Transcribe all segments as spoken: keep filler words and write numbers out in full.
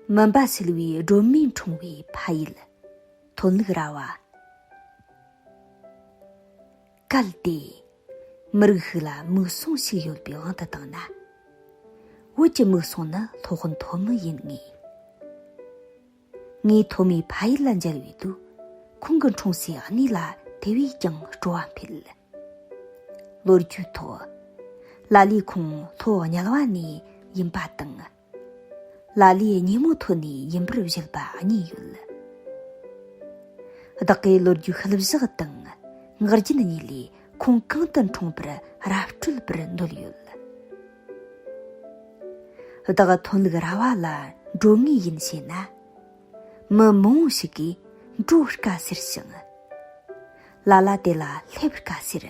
མུན་པ་སེལ་བའི་སྒྲོན་མེ་འཁྲུངས་པའི་ཕ་ཡུལ། ཐོན་ལུགས་ར་བ། གལ་ཏེ་མི་རིགས་ཤིག་ལ་མིག་ཟུང་ཞིག་ཡོད་པའི་དབང་དུ་བཏང་ན། བོད་ཀྱི་མིག་ཟུང་ནི་སློབ་དཔོན་ཐོན་མི་ཡིན་ངེས། ངས་ཐོན་མིའི་ཕ་ཡུལ་ལ་མཇལ་བའི་དུས། ཁོང་གི་འཁྲུངས་སའི་གནས་ལ་དེ་བས་ཀྱང་སྤྲོ་བ་འཕེལ། ལོ་རྒྱུས་ཐོག། ལ་ལས་ཁོང་ལྷོ་དམྱལ་བ་ནས་ཡིན་པ་དང་། ལ་ལས་ཉིན་མོ་ཐོན་ནས་ཡིན་པར་བཞེད་པ་གཉིས་ཡོད། བདག་གིས་ལོ་རྒྱུས་ཤུལ་བཞག་དང་ངག་རྒྱུན་གཉིས་ལས་ཁོང་གང་དུ་འཁྲུངས་པར་ར་སྤྲོད་པར་འདོད་ཡོད། བདག་ཐོན་ལུགས་ར་བ་ལ་འགྲོ་ངེས་ཡིན་ཞེ་ན། མི་མང་བོ་ཞིག་གིས་འགྲོ་དཀའ་ཟེར་ཞིང་། ལ་ལ་དེ་ལ་སླེབས་དཀའ་ཟེར།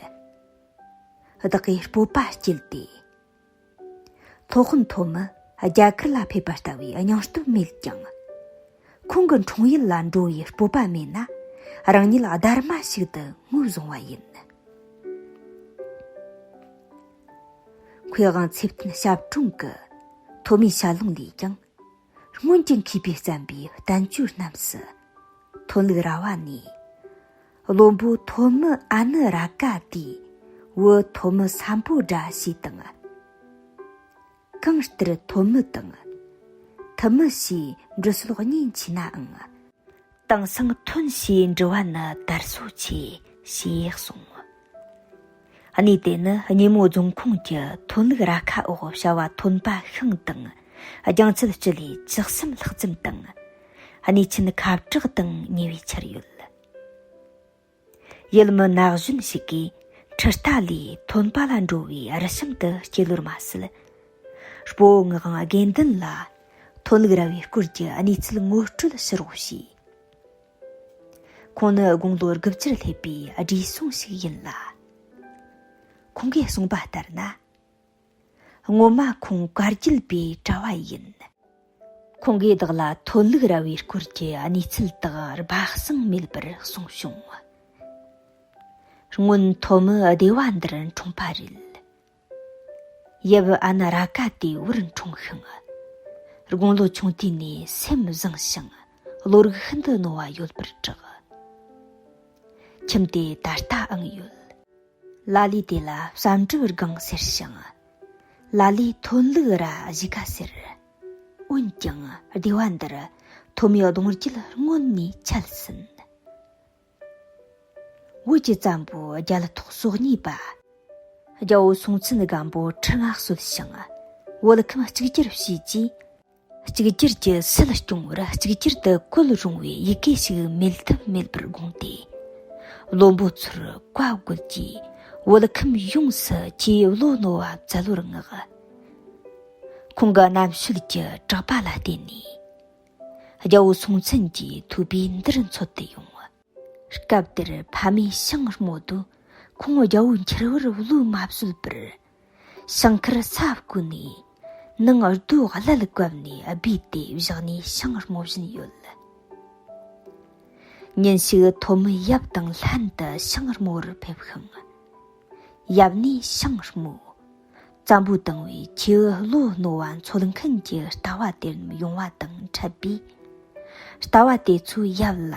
བདག་གིས་སྤོབས་པ་སྐྱེས་ཏེ། སློབ་དཔོན་ཐོན་མི་རྒྱ་གར་ལ་ཕེབས་པ་ལྟ་བུའི་སྙིང་སྟོབས་མེད་ཀྱང་། ཁོང་གི་འཁྲུངས་ཡུལ་ལ་འགྲོ་བའི་སྤོབས་པ་མེད་ན། རང་ཉིད་སྡར་མ་ཞིག་ཏུ་ངོས་བཟུང་བ་ཡིན། མཁས་དབང་ཚེ་བརྟན་ཞབས་དྲུང་གི་ཐོན་མིའི་ཞལ་ལུང་ལས་ཀྱང་། སྔོན་གྱི་མཁས་པས་བརྩམས་པའི་བསྟན་བཅོས་རྣམས་སུ། ཐོན་ལུགས་ར་བ་ནས་བློན་པོ་ཐོན་མི་ཨ་ནུ་ར་ཀ་དེས་བུ་ཐོན་མི་སམ་བྷོ་ཊ་ཞེས་དང་། གང་ལྟར་ཐོན་མི་དང་། ཐུ་མི་ཞེས་འབྲི་སྲོལ་གཉིས་མཆིས་ནའང་། དེང་སང་ཐོན་ཞེས་འབྲི་བ་ནི་དར་སོ་ཆེ་ཞེས་གསུངས། གནས་དེ་ནི་སྙེ་མོ་རྫོང་ཁོངས་ཀྱི་ཐོན་ལུགས་ར་ཁ་འོག་བྱ་བ་ཐོན་པ་ཤིང་དང་། རྒྱང་ཚད་སྤྱི་ལེ་བཅུ་གསུམ་ལྷག་ཙམ་དང་། གནས་ཆེན་ཁ་བྲག་དང་ཉེ་བའི་ཆར་ཡོད། ཡུལ་མི་ན་གཞོན་ཞིག་གིས་ཁྲི་རྟ་ལས་ཐོན་པ་ལ་འགྲོ་བའི་རི་གཤམ་དུ་སྐྱེས་ལོར་མ་ཟད། སྤོ་བོ་ངག་དབང་དགེ་འདུན་ལ་ཐོན་ལུགས་ར་བའི་སྐོར་གྱི་གནས་ཚུལ་ངོ་སྤྲོད་ཕྱི་རོགས་བྱས། ཁོང་ནི་དགུང་ལོ་དགུ་བཅུར་སླེབས་པའི་བགྲེས་སོང་ཞིག་ཡིན་ལ། ཁོང་གིས་གསུངས་པ་ལྟར་ན། སྔོན་མ་ཁོང་བཀའ་བརྒྱུད་པའི་གྲྭ་བ་ཡིན། ཁོང་གིས་བདག་ལ་ཐོན་ལུགས་ར་བའི་སྐོར་གྱི་གནས་ཚུལ་དག་སྦ་གསང་མེད་པར་གསུངས་བྱུང་། སྔོན་ཐོན་མི་སྡེ་བ་འདིར་འཁྲུངས་པ་རེད། ཡབ་ཨ་ནུ་ར་ཀ་དེའི་བུར་འཁྲུངས་ཤིང་། དགུང་ལོ་ཆུང་དུས་ནས་སེམས་བཟང་ཞིང་བློ་རིག་ཤིན་ཏུ་རྣོ་བ་ཡོད་པར་གྲགས། ཁྱིམ་དེ་ད་ལྟའང་ཡོད། ལ་ལས་དེ་ལ་བསམ་གྲུབ་སྒང་ཟེར་ཞིང་། ལ་ལས་ཐོན་ལུགས་ར་གཞིས་ཀ་ཟེར། འོན་ཀྱང་སྡེ་བ་འདིར་ཐོན་མིའི་གདུང་རྒྱུད་སྔོན་ནས་ཆད་ཟིན། བོད་ཀྱི་བཙན་པོ་རྒྱལ་ཐོག་སོ་གཉིས་པ་རྒྱལ་པོ་སྲོང་བཙན་སྒམ་པོ་ཁྲི་མངའ་གསོལ་ཞིང་བོད་ཁམས་གཅིག་གྱུར་བྱས་རྗེས། གཅིག་གྱུར་གྱི་སྲིད་སྐྱོང་བར་གཅིག་གྱུར་དུ་བཀོད་རུང་བའི་ཡི་གེ་ཞིག་མེད་ཐབས་མེད་པར་དགོངས་ཏེ། བློན་པོ་ཚོར་བཀའ་བསྒོས་ཀྱིས་བོད་ཁམས་ཡོངས་སུ་ཆེས་བློ་རྣོ་བ་བཙལ་ལོར་མངགས། ཁོང་གི་རྣམ་དཔྱོད་ཀྱི་གྲགས་པ་ལ་བརྟེན་ནས། རྒྱལ་པོ་སྲོང་བཙན་གྱི་ཐུགས་པའི་མདུན་འཚོལ་དུ་ཡོང་། སྐབས་དེར་ཕ་མས་ཤིང་རྨོ་དུས་ཁོང་རྒྱལ་པོའི་འཁྱེར་བར་བློས་མ་བཟོད་པར། ཞིང་ཁར་ས་བརྐོས་ནས་ནང་རྡོའི་བླལ་བཀབ་ནས་སྦས་ཏེ་བཞག་ནས་ཤིང་རྨོ་བཞིན་ཡོད། ཉིན་ཞིག་ཐོན་མི་ཡབ་དང་ལྷན་དུ་ཤིང་རྨོ་བར་ཕེབས་ཤིང་། ཡབ་ནས་ཤིང་རྨོ། བཙན་པོས་བཏང་བའི་ཆེས་བློ་རྣོ་བ་འཚོལ་མཁན་གྱི་ལྟ་བ་དེ་རྣམས་ཡོང་བ་དང་འཕྲད་པས། ལྟ་བ་དེ་ཚོས་ཡབ་ལ།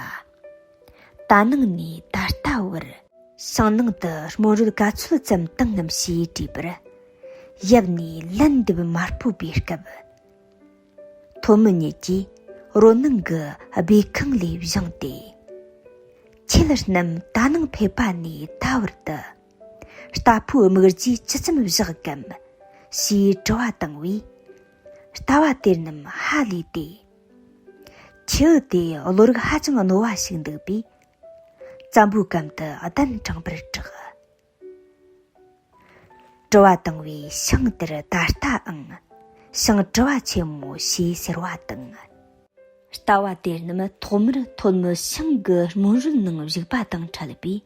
ད་ནངས་ནས་ད་ལྟ་བར་ཤིང་ནང་དུ་རྨོ་རུལ་ག་ཚོད་ཙམ་བཏང་ངམ་ཞེས་དྲིས་པར། ཡབ་ནས་ལན་འདེབས་མ་ཕོད་པའི་སྐབས། ཐོན་མི་ཉིད་ཀྱིས་རོལ་ནང་གི་སྦས་ཁང་ལས་བཞེངས་ཏེ། ཁྱེད་རྣམས་ད་ནངས་ཕེབས་པ་ནས་ད་བར་དུ། རྟ་ཕོའི་སྨུག་རྒྱུས་ཅི་ཙམ་བཞག་གམ་ཞེས་དྲི་བ་བཏང་བས། ལྟ་བ་དེ་རྣམས་ཧ་ལས་ཏེ། ཁྱེའུ་དེ་བློ་རིག་ཧ་ཅང་རྣོ་བ་ཞིག་འདུག་པས། བཙན་པོའི་གམ་དུ་གདན་དྲངས་པར་གྲགས། དྲི་བ་བཏང་བས་ཤིང་དེར་ད་ལྟའང་ཤིང་དྲི་བ་ཆེན་མོ་ཞེས་ཟེར་བ་དང་། ལྟ་བ་དེ་རྣམས་ཐོག་མར་ཐོན་མི་ཤིང་གི་རྨོ་རུལ་ནང་བཞུགས་པ་དང་འཕྲད་པས།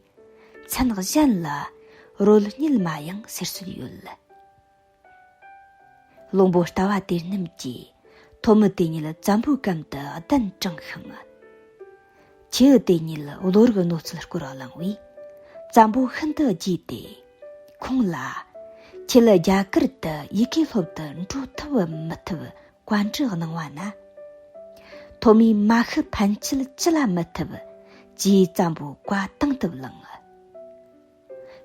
མཚན་གཞན་ལ་རོལ་རྙེད་མ་ཡང་ཟེར་སྲོལ་ཡོད། བློན་པོ་ལྟ་བ་དེ་རྣམས་ཀྱིས་ཐོན་མི་དེ་ཉིད་བཙན་པོའི་གམ་དུ་གདན་དྲངས་ཤིང་། ཁྱེའུ་དེ་ཉིད་བློ་རིག་རྣོ་ཚད་སྐོར་གླེང་བས། བཙན་པོ་ཤིན་ཏུ་དགྱེས་ཏེ། ཁོང་ལ། ཁྱེད་རྒྱ་གར་དུ་ཡི་གེ་སློབ་ཏུ་འགྲོ་ཐུབ་མི་ཐུབ་བཀའ་འདྲི་གནང་བ་ན། ཐོན་མིས་མ་ཤི་ཕན་ཆད་ཅི་ལ་མི་ཐུབ། ཅེས་ཙམ་པོ་བཀའ་དང་དུ་བླངས།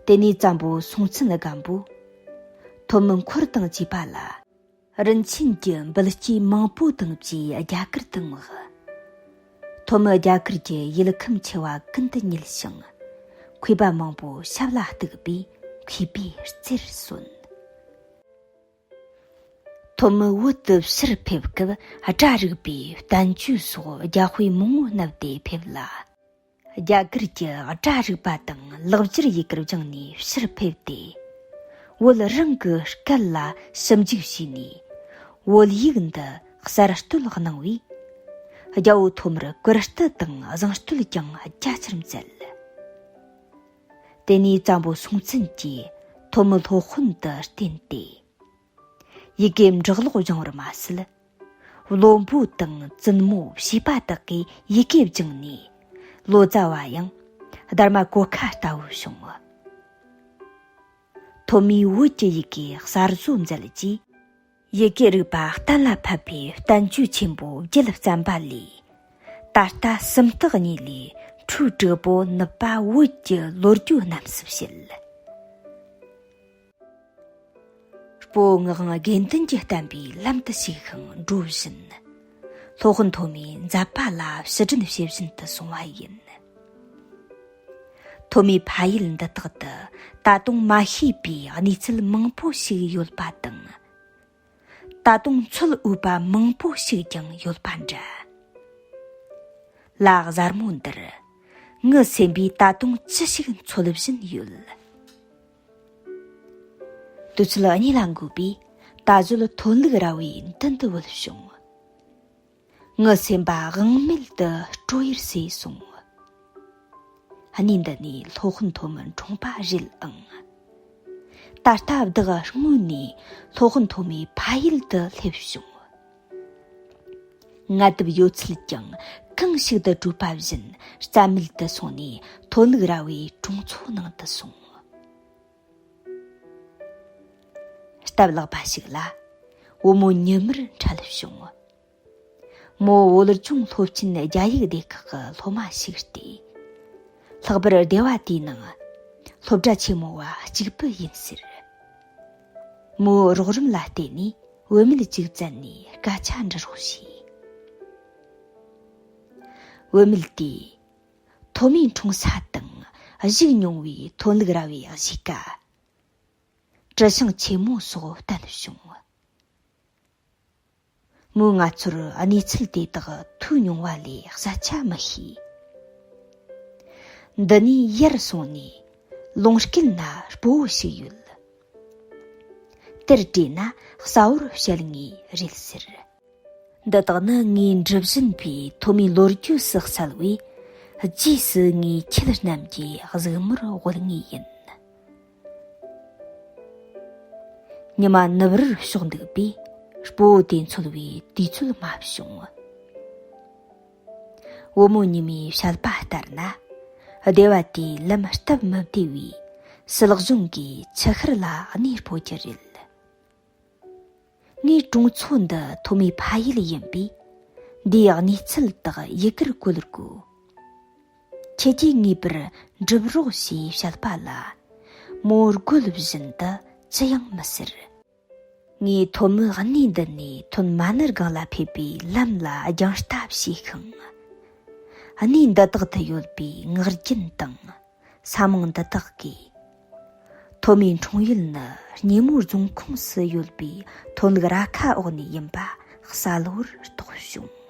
དེ་ནས་ཙམ་པོ་སྲོང་བཙན་སྒམ་པོས་ཐོན་མི་འཁོར་དང་བཅས་པ་ལ་རིན་ཆེན་གྱི་འབུལ་སྐྱེས་མང་པོ་དང་བཅས་རྒྱ་གར་དུ་མངགས། ཐོན་མི་རྒྱ་གར་གྱི་ཡུལ་ཁམས་ཆེ་བ་ཀུན་ཏུ་མྱུལ་ཞིང་། མཁས་པ་མང་པོ་ཞབས་ལ་གཏུགས་པས་མཁས་པའི་རྩེར་སོན། ཐོན་མི་བོད་དུ་ཕྱིར་ཕེབས་སྐབས་སྒྲ་རིག་པའི་བསྟན་བཅོས་སོགས་རྒྱ་དཔེ་མང་པོ་བསྣམས་ཏེ་ཕེབས་ལ། རྒྱ་གར་གྱི་སྒྲ་རིག་པ་དང་ལེགས་སྦྱར་ཡི་གེར་སྦྱངས་ནས་ཕྱིར་ཕེབས་ཏེ། བོད་རང་གི་སྐད་ལ་ཞིབ་འཇུག་བྱས་ནས། བོད་ཡིག་འདི་གསར་གཏོད་གནང་བས། རྒྱལ་པོ་ཐོན་མིར་བཀུར་སྟི་དང་བཟང་བསྟོད་ཀྱང་རྒྱ་ཆེར་མཛད། དེ་ནས་ཙམ་པོ་སྲོང་བཙན་གྱིས་ཐོན་མི་སློབ་དཔོན་དུ་བསྟེན་ཏེ། ཡི་གེ་འབྲི་ཀློག་སྦྱོང་བར་མ་ཟད། བློན་པོ་དང་བཙུན་མོ་བྱིས་པ་དག་གིས་ཡི་གེ་སྦྱངས་ནས། ལོ་ཙཱ་བ་ཡང་སྡར་མ་གོ་ཁ་ལྟ་བུ་བྱུང་། ཐོན་མིས་བོད་ཀྱི་ཡི་གེ་གསར་བཟོ་མཛད་རྗེས། ཡི་གེ་རིག་པ་གཏན་ལ་ཕབ་པའི་བསྟན་བཅོས་ཆེན་པོ་བརྒྱད་བརྩམས་པ་ལས། ད་ལྟ་སུམ་རྟགས་གཉིས་ལས་འཕྲོས་དྲུག་པོ་ནུབ་པ་བོད་ཀྱི་ལོ་རྒྱུས་རྣམས་སུ་བཤད། སྤོ་བོ་ངག་དབང་དགེ་འདུན་གྱིས་བསྟན་པའི་ལམ་དུ་ཞུགས་ཤིང་འགྲོ་བཞིན། སློབ་དཔོན་ཐོན་མིས་མཛད་པ་ལ་ཕྱིར་དྲན་བྱེད་བཞིན་དུ་སོང་བ་ཡིན། ཐོན་མིའི་ཕ་ཡུལ་འདི་དག་ཏུ་ད་དུང་མ་ཤེས་པའི་གནས་ཚུལ་མང་པོ་ཞིག་ཡོད་པ་དང་། ད་དུང་འཚོལ་འོས་པ་མང་པོ་ཞིག་ཀྱང་ཡོད་པ་འདྲ། ལ་གཟར་མོ་འདིར་ངའི་སེམས་པས་ད་དུང་ཅི་ཞིག་འཚོལ་བཞིན་ཡོད། དུས་ཚོད་གཉིས་ལ་འགོས་པས་ད་གཟོད་ཐོན་ལུགས་ར་བའི་མདུན་དུ་བུད་བྱུང་། ངའི་སེམས་པ་དབང་མེད་དུ་སྤྲོ་ཡུར་སེ་སོང་། གནས་འདི་ནས་སློབ་དཔོན་ཐོན་མི་འཁྲུངས་པ་རེད་ཨང་། ད་ལྟ་བདག་སྔོན་ནས་སློབ་དཔོན་ཐོན་མིའི་ཕ་ཡུལ་དུ་སླེབས་བྱུང་། ངལ་དུབ་ཡོད་ཚད་ཀྱང་གང་ཞིག་ཏུ་བྲོས་པ་བཞིན་རྩ་མེད་དུ་སོང་ནས་ཐོན་ལུགས་ར་བའི་གྲོང་ཚོ་ནང་དུ་སོང་། སྟབས་ལེགས་པ་ཞིག་ལ་བུ་མོ་ཉི་མར་འཕྲད་བྱུང་། མོ་བོད་ལྗོངས་སློབ་ཆེན་རྒྱ་ཡིག་སྡེ་ཁག་གི་སློབ་མ་ཞིག་སྟེ། ལྷག་པར་སྡེ་བ་དེའི་ནང་སློབ་གྲྭ་ཆེན་མོ་བ་གཅིག་པུ་ཡིན་ཟེར། མོའི་རོགས་རམ་ལ་བརྟེན་ནས་བུད་མེད་ཅིག་བཙལ་ནས་སྐད་ཆ་འདྲི་རོགས་བྱས། བུད་མེད་དེས་ཐོན་མིའི་འཁྲུངས་ས་དང་བཞུགས་མྱོང་བའི་ཐོན་ལུགས་ར་བའི་གཞིས་ཀ། དྲི་ཞིང་ཆེན་མོ་སོགས་བསྟན་བྱུང་། མོས་ང་ཚོར་གནས་ཚུལ་དེ་དག་ཐོས་མྱོང་བ་ལས་གསལ་ཆ་མི་ཤེས། འདི་ནས་ཡར་སོང་ནས་ལུང་དཀྱིལ་ན་སྤོ་བོ་ཞིག་ཡོད། དེར་བྲོས་ན་གསལ་བོར་བཤད་ངེས་རེད་ཟེར། འདི་དག་ནི་ངས་འབྲི་བཞིན་པའི་ཐོན་མིའི་ལོ་རྒྱུས་སུ་གསལ་བས། རྗེས་སུ་ངས་ཁྱེད་རྣམས་ཀྱི་གཟིགས་མོར་བཀོད་ངེས་ཡིན། ཉི་མ་ནུབ་རར་ཕྱོགས་འདུག་པས་སྤོ་བོ་དེ་འཚོལ་བའི་དུས་ཚོད་མ་བྱུང་། བུ་མོ་ཉི་མའི་བཤད་པ་ལྟར་ན། སྡེ་བ་དེའི་ལམ་སྟབས་མི་བདེ་བས་སྲིད་གཞུང་གིས་ཆུ་ཤུར་ལ་གནས་སྤོ་རྒྱུ་རེད། ངའི་གྲོང་ཚོ་འདི་ཐོན་མིའི་ཕ་ཡུལ་ཡིན་པས། འདིའི་གནས་ཚུལ་དག་ཡི་གེར་བཀོད་དགོས། ཁྱེད་ཀྱིས་ངེས་པར་འགྲུབ་རོགས་ཞེས་བཤད་པ་ལ། མོ་དགོད་བཞིན་དུ་ཅི་ཡང་མི་ཟེར། ངས་ཐོན་མི་གནས་འདི་ནས་ཐོན་མ་ནུ་སྒང་ལ་ཕེབས་པའི་ལམ་ལ་རྒྱང་ལྟ་བྱས་ཤིང་། གནས་འདི་དག་ཏུ་ཡོད་པའི་ངག་རྒྱུན་དང་ས་མིང་འདི་དག་གིས། ཐོན་མིའི་འཁྲུངས་ཡུལ་ནི་སྙེ་མོ་རྫོང་ཁོངས་སུ་ཡོད་པའི་ཐོན་ལུགས་ར་ཁ་འོག་ནས་ཡིན་པ་གསལ་བོར་རྟོགས་བྱུང་།